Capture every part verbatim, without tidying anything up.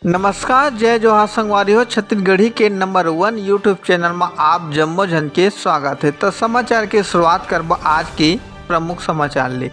नमस्कार, जय जोहार संगवारी हो। छत्तीसगढ़ी के नंबर वन YouTube चैनल म आप जम्मो झन के स्वागत हे। त समाचार के शुरुआत करबा आज के प्रमुख समाचार ले।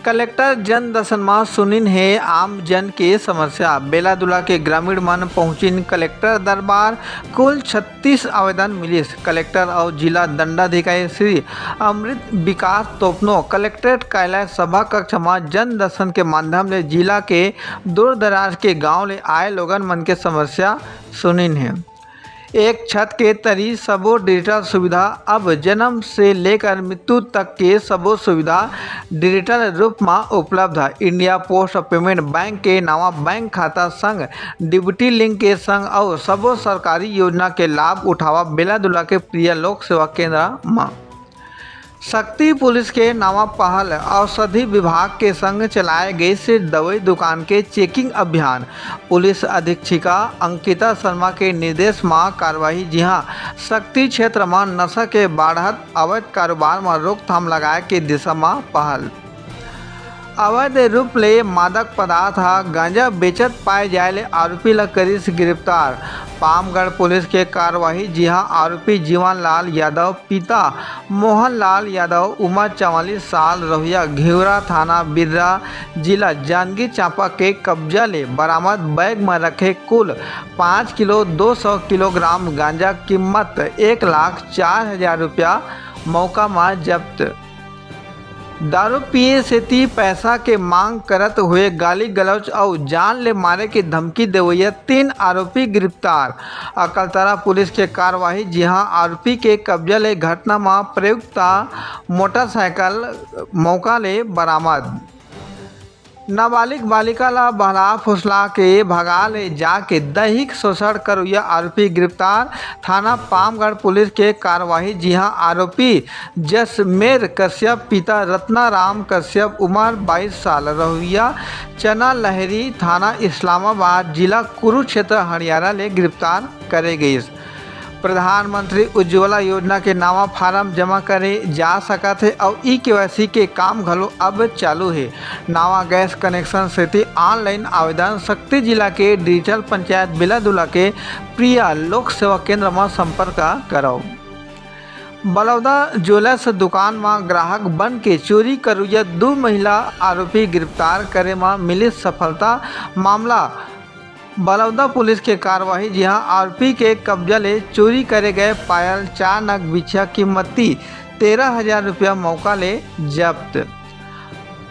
कलेक्टर जन दर्शन म सुनिन हे आम जन के समस्या। बेलादुला के ग्रामीण मन पहुंचिन कलेक्टर दरबार। कुल छत्तीस आवेदन मिलिस। कलेक्टर अउ जिला दंडाधिकारी श्री अमृत विकास तोपनो कलेक्ट्रेट कार्यालय सभा कक्ष म जन दर्शन के माध्यम ले जिला के दूर दराज के गांव ले आए लोगन मन के समस्या सुनिन हे। एक छत के तरी सबो डिजिटल सुविधा। अब जन्म से लेकर मृत्यु तक के सबो सुविधा डिजिटल रूप म उपलब्ध हे। इंडिया पोस्ट पेमेंट बैंक के नवा बैंक खाता संग डीबीटी लिंक के संग अउ सबो सरकारी योजना के लाभ उठावा बेलादुला के प्रिय लोक सेवा केंद्र म। शक्ति पुलिस के नवा पहल, औषधि विभाग के संग चलाए गइस दवई दुकान के चेकिंग अभियान। पुलिस अधीक्षिका अंकिता शर्मा के निर्देश म कार्रवाई, जिहां शक्ति क्षेत्र म नशा के बाढ़त अवैध कारोबार म रोकथाम लगाए के दिशा म पहल। अवैध रूप ले मादक पदार्थ ह गांजा बेचत पाए जाए ले आरोपी ल करिस गिरफ्तार। पामगढ़ पुलिस के कार्रवाई, जिहां आरोपी जीवन लाल यादव, पिता मोहन लाल यादव, उम्र चवालीस साल, रहुइया घिवरा, थाना बिर्रा, जिला जांजगीर चांपा के कब्जा ले बरामद बैग म रखे कुल पाँच किलो दो सौ किलोग्राम गांजा, कीमत एक लाख चार हजार रुपया, मौका म जब्त। दारू पिए सेती पैसा के मांग करत हुए गाली गलौज अउ जान ले मारे के धमकी देवइया तीन आरोपी गिरफ्तार। अकलतरा पुलिस के कार्रवाई, जिहां आरोपी के कब्जा ले घटना म प्रयुक्त मोटरसाइकिल मौका ले बरामद। नाबालिग बालिका ला बहला फुसला के भगा ले जाके दैहिक शोषण करोइया आरोपी गिरफ्तार। थाना पामगढ़ पुलिस के कार्रवाई, जिहां आरोपी जसमेर कश्यप, पिता रत्नाराम कश्यप, उम्र बाईस साल, रहुइया चना लहरी, थाना इस्लामाबाद, जिला कुरुक्षेत्र, हरियाणा ले गिरफ्तार करे गइस। प्रधानमंत्री उज्ज्वला योजना के नावा फार्म जमा करे जा सकत हे अउ ई केवाईसी के काम घलो अब चालू हे। नावा गैस कनेक्शन सेती ऑनलाइन आवेदन शक्ति जिला के डिजिटल पंचायत बेलादुला के प्रिया लोक सेवा केंद्र म संपर्क करव। बलौदा ज्वेलर्स दुकान म ग्राहक बन के चोरी करोइया दू महिला आरोपी गिरफ्तार करे म मिलिस सफलता। मामला बलौदा पुलिस के कार्रवाई, जिहां आरोपी के कब्जा ले चोरी करे गए पायल चार नग बिछिया कीमती तेरह हजार रुपया मौका ले जब्त।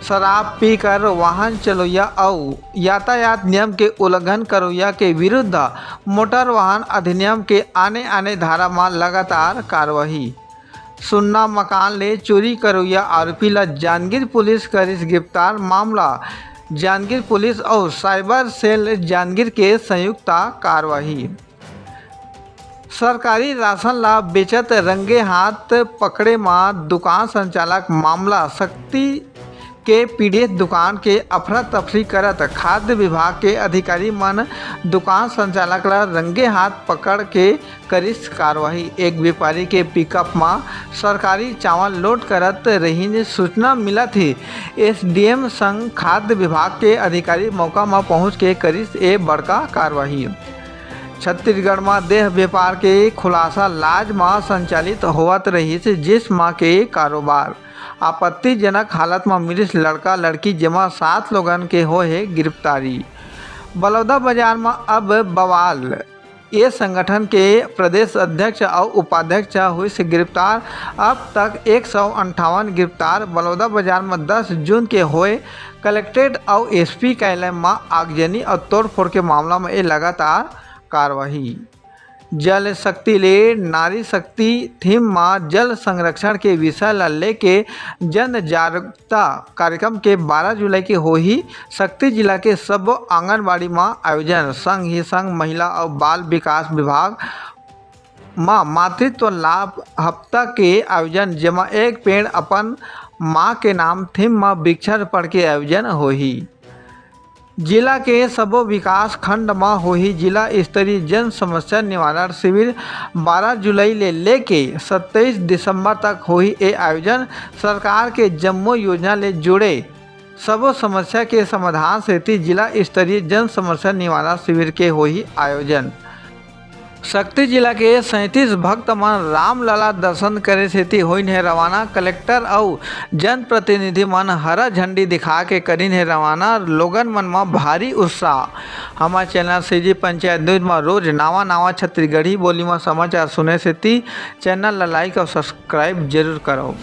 शराब पीकर वाहन चलोइया अउ यातायात नियम के उल्लंघन करोइया के विरुद्ध मोटर वाहन अधिनियम के आने-आने धारा म लगातार कार्रवाई। सुन्ना मकान ले चोरी करोइया आरोपी ला जांजगीर पुलिस करिस गिरफ्तार। मामला जांजगीर पुलिस अउ साइबर सेल जांजगीर के संयुक्त कार्रवाई। सरकारी राशन ला बेचत रंगे हाथ पकड़े म दुकान संचालक मामला शक्ति के पीड़ित दुकान के अफरा तफरी करत खाद्य विभाग के अधिकारी मन दुकान संचालक ला रंगे हाथ पकड़ के करिस कार्रवाई। एक व्यापारी के पिकअप म सरकारी चावल लोड करत रहिन सूचना मिलत ही एसडीएम संग खाद्य विभाग के अधिकारी मौका म पहुंच के करिस ए बड़का कार्रवाई। छत्तीसगढ़ म देह व्यापार के खुलासा लाज म संचालित होवत रहिस, जिसम के कारोबार आपत्तिजनक हालत म मिलिस लड़का लड़की, जेमा सात लोगन के होए हे गिरफ्तारी। बलौदा बाजार म अब बवाल, ये संगठन के प्रदेश अध्यक्ष अउ उपाध्यक्ष होइस गिरफ्तार। अब तक एक सौ अंठावन गिरफ्तार। बलौदा बाजार म दस जून के होए कलेक्ट्रेट अउ एसपी कार्यालय म आगजनी अउ तोड़फोड़ के मामला म ये लगातार कार्रवाई। जल शक्ति ले नारी शक्ति थीम म जल संरक्षण के विषय ल लेके जन जागरूकता कार्यक्रम के बारह जुलाई के होही शक्ति जिला के सब्बो आंगनबाड़ी म आयोजन। संग ही संग महिला अउ बाल विकास विभाग म मातृत्व लाभ हफ्ता के आयोजन, जेमा एक पेड़ अपन मां के नाम थीम म वृक्षारोपण के आयोजन होही। जिला के सबो विकास खंड म होही जिला स्तरीय जन समस्या निवारण शिविर। बारह जुलाई ले लेके सत्ताईस दिसंबर तक होही ए आयोजन। सरकार के जम्मो योजना ले जुड़े सबो समस्या के समाधान सेती जिला स्तरीय जन समस्या निवारण शिविर के होही आयोजन। सक्ती जिला के सैंतीस भक्त मन रामलला दर्शन करे सेती होइन हे रवाना। कलेक्टर अउ जनप्रतिनिधि मन हरा झंडी दिखा के करिन हे रवाना। लोगन मन म भारी उत्साह। हमर चैनल सीजी पंचायत न्यूज म रोज नावा नावा छत्तीसगढ़ी बोली म समाचार सुने सेती चैनल ला लाइक अउ सब्सक्राइब जरूर करव।